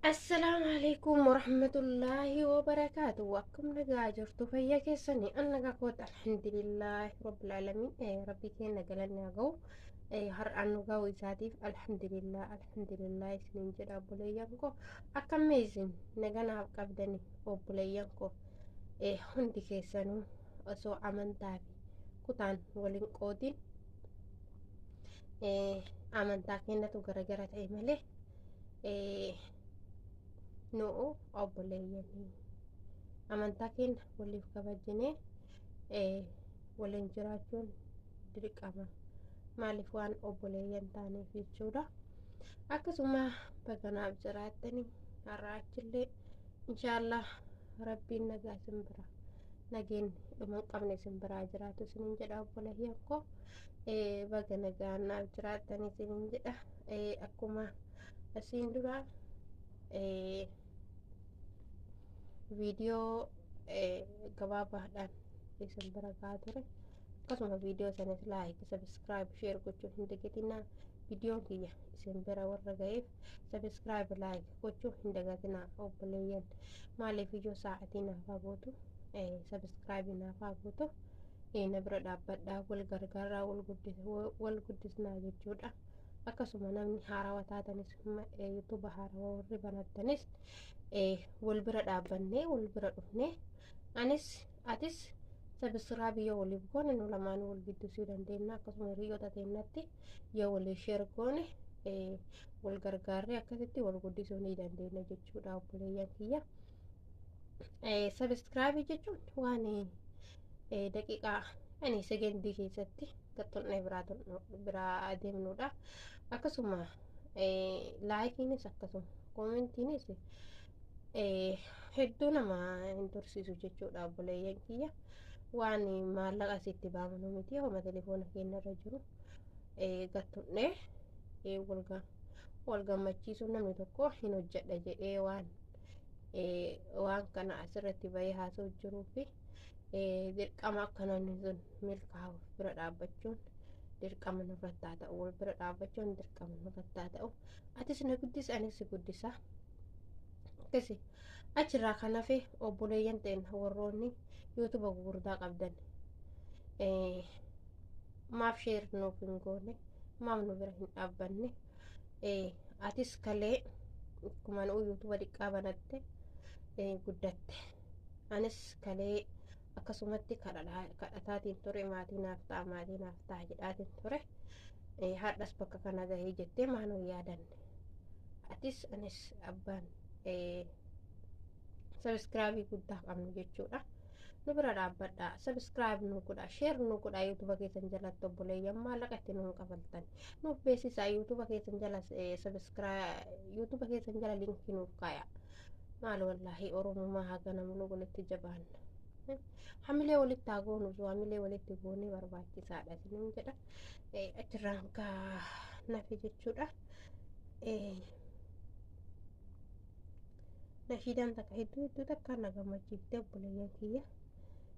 Assalaamu alaikum warahmatullaahi wabarakaatu. Akkam nagaa jirtu, fayyaa keessanii? An nagaa koota, alhamdulillaahi rabbil aalamiin. Rabbii keenya galanni haa ga'u. Har'aan nu ga'u isaatiif alhamdulillah, alhamdulillah isiniin jedha. Obboleeyyan koo, akkam isin naganaaf qabdani? Obboleeyyan koo hundi keessanuu osoo amantaa fi kutaan waliin qoodin, amantaa keenyatu garagara ta'e malee nu obboleeyyanii amantaa keenya waliif kabajinee waliin jiraachuun dirqama. Maaliif? Waan obboleeyyan taaneef jechuudha. Akkasuma baganaaf jiraattanii har'a achillee inshaallah rabbiin nagaa isin bira, nageen dhuma hin qabne isin biraa jiraatu isiniin jedha. Obboleeyyan koo, baga nagaa naaf jiraattanii isiniin jedha. Akkuma asiin dura viidiyoo gabaabaadhaan isin bira gahaa ture, akkasuma viidiyoo sanis like, subscribe, share gochuu hin dagatinaa. Viidiyoon kiyya isin bira warra ga'eef subscribe, like gochuu hin dagatinaa obboleeyyan. Maaliif iyyuu sa'atii naaf haa gootu, subscribe naaf haa gootu, na bira dhaabbadhaa, wal gargaaraa, wal guddisnaa jechuudha. Akkasuma namni haarawaa taatanis, YouTube haarawaa warri banattanis, wal bira dhaabbannee wal bira dhufnee, anis atis subscribe yoo waliif goone, nu lamaan wal guddisuu dandeenya. Akkasuma hiriyoota teennatti yoo walii share goone, wal gargaarree akkasitti wal guddisuu ni dandeenya jechuudha obboleeyyan kiyya. Subscribe jechuun waan daqiiqaa ani segendii keessatti gaxxonnee biraa adeemnudha. Akkasuma likeiinis, akkasuma commentiinis hedduu nama hin tursiisu jechuudha obboleeyyan kiyya. Waan maallaqa asitti baamnu miti, homa telefoona keenya irra jiru gattunnee wal gammachiisuu. Namni tokko hin hojjedha jedhee waan kana asirratti bahee haasa'u jiruu fi dirqama akka namni sun milkaa'uuf bira dhaabbachuun dirqama nurratti haa ta'u. Wal bira dhaabbachuun dirqama nurratti haa ta'u. Atis na guddisa, anis si guddisa. Akkasi achirraa kan hafe, obboleeyyan ta'en warroonni YouTube gurguddaa qabdan, maaf share nuuf hin goone? Maaf nu bira hin dhaabbanne? Atis kalee akkuma nu YouTube xiqqaa banatte guddatte, anis kalee akkasumatti kadhataatiin ture, maatii naaf ta'a, maatii naaf ta'a jedhaatiin ture. Hadhas bakka kana gahee jettee maa nu yaadanne? Atis anis abbaan subscribe guddaa qabnu jechuudha. Nu bira dhaabbadha, subscribe nu godha, share nu godha YouTube keessan jalatti. Obboleeyyan, maallaqa itti nuun kafaltan nuuf beeksisaa. YouTube keessan jala subscribe, YouTube keessan jala linkii nuuf kaaya. Maal wallaahi, oromummaa haga namni walitti jabaanna, hamilee walitti haa goonu. Hamilee walitti goonee barbaachisaadha isiniin jedha. Achirraan kaa nafe jechuudha. Nashiidaan takka hedduu hedduu takka na gammachiifte obboleeyyan kiyya.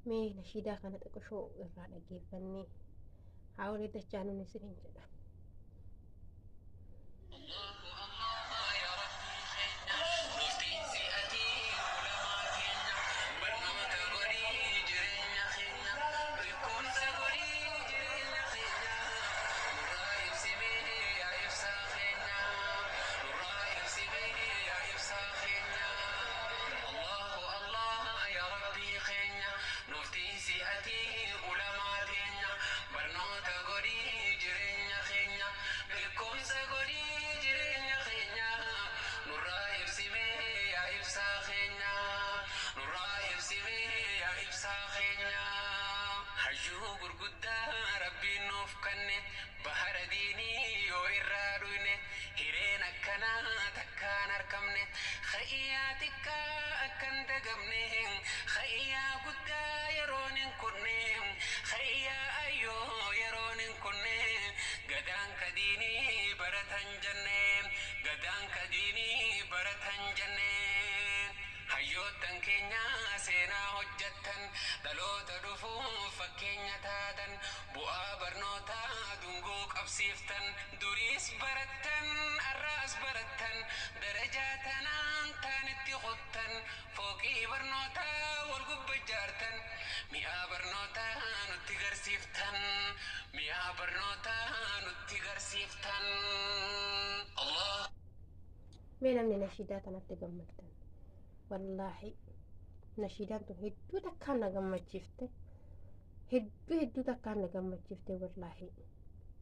Mee nashiidaa kana xiqqishoo irraa dhaggeeffannee haa walii dachaanuun isiniin jedha. الله يا ربي خينا نفتي سئتي علماء كينا برنوت غري جرين خينا بكون سغري جرين خينا نرايب سبي يا إفسا خينا نرايب سبي يا إفسا خينا. الله الله يا ربي خينا نفتي سئتي علماء كينا برنوت غري جرين خينا بكون سغري jireenya keenya nurraa ibsimee yaa ibsaa keenya nurraa ibsimee yaa ibsaa keenya. Hayyuu gurguddaa rabbiin nuuf kanne, bahara diinii yoo irraa dhuyne, hireen akkanaa takkaan argamne. Khayyaa xiqqaa akkan dagamne, khayyaa guddaa yeroon hin kunne, khayyaa ayyoo yeroon hin kunne, gadaan kadiinii baratan jenne, gadaan kadiinii baratan jenne. Hayyoottan keenya seenaa hojjettan, dhaloota dhufuuf fakkeenya taatan, bu'aa barnootaa dungoo qabsiiftan, duriis barattan, arraas barattan, darajaa tanaa. Mee namni nashiidaa tanatti gammaddan, wallaahi nashiidaan tun hedduu takkaan na gammachiifte, hedduu hedduu takkaan na gammachiifte wallaahi.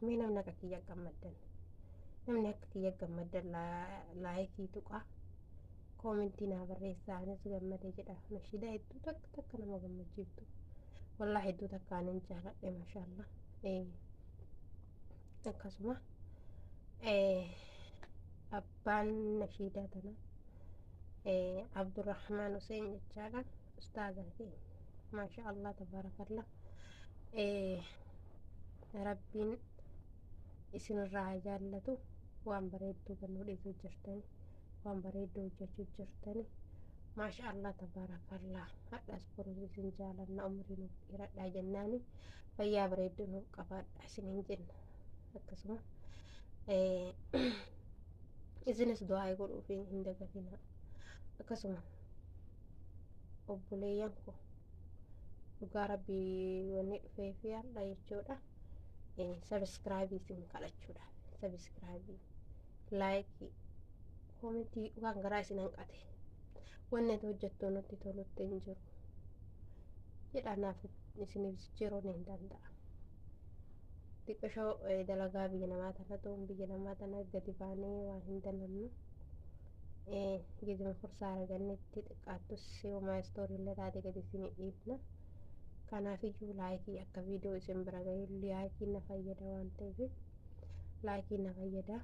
Mee namni akka kiyya gammaddan, namni akka kiyya gammaddan laayikii tuqaa, koomentii naa barreessaa, anis gammade jedha. Nashiidaa hedduu takka takka nama gammachiiftu, wallaahi hedduu takkaan hin jaaladhe, maashaallah. Akkasuma abbaan nashiidaa tana Abdurrahmaan Hussein jechaadha, ustaaza keenya, maasha Allah tabaarakallah. Rabbiin isinirraa haa jaallatu. Waan bareedduu kan nu dhiisuu jirtani, waan bareedduu hojjechuu jirtani, maasha Allah tabaarakallah. Hadhaas borus isin jaalanna, umrii nuuf dheeradhaa jennaani, fayyaa bareedduu nuuf qabaadha isiniin jenna. Akkasuma isinis du'aa godhuuf hin dagatinaa. Akkasuma obboleeyyan koo, dhugaa rabbii wanni dhufee fi har'a jechuudha sabiskiraabii isin kadhachuudhaaf, sabiskiraabii, laayikii, koomentii waan garaa isin hanqate, wanni ati hojjettu nutti tolutti hin jiru jedha, naaf isiniif jijjiiruun hin danda'a. Xiqqishoo dalagaa biyya namaa tana ta'uun biyya namaa tana gadi baanee waan hin dalannu, gizima fursaa argannetti xiqqaattus yooma istooriillee taate gadi isinii dhiifna. Kanaafiyyuu laayikii akka viidiyoo isin bira gahu laayikii na fayyada waan ta'eef laayikii na fayyada.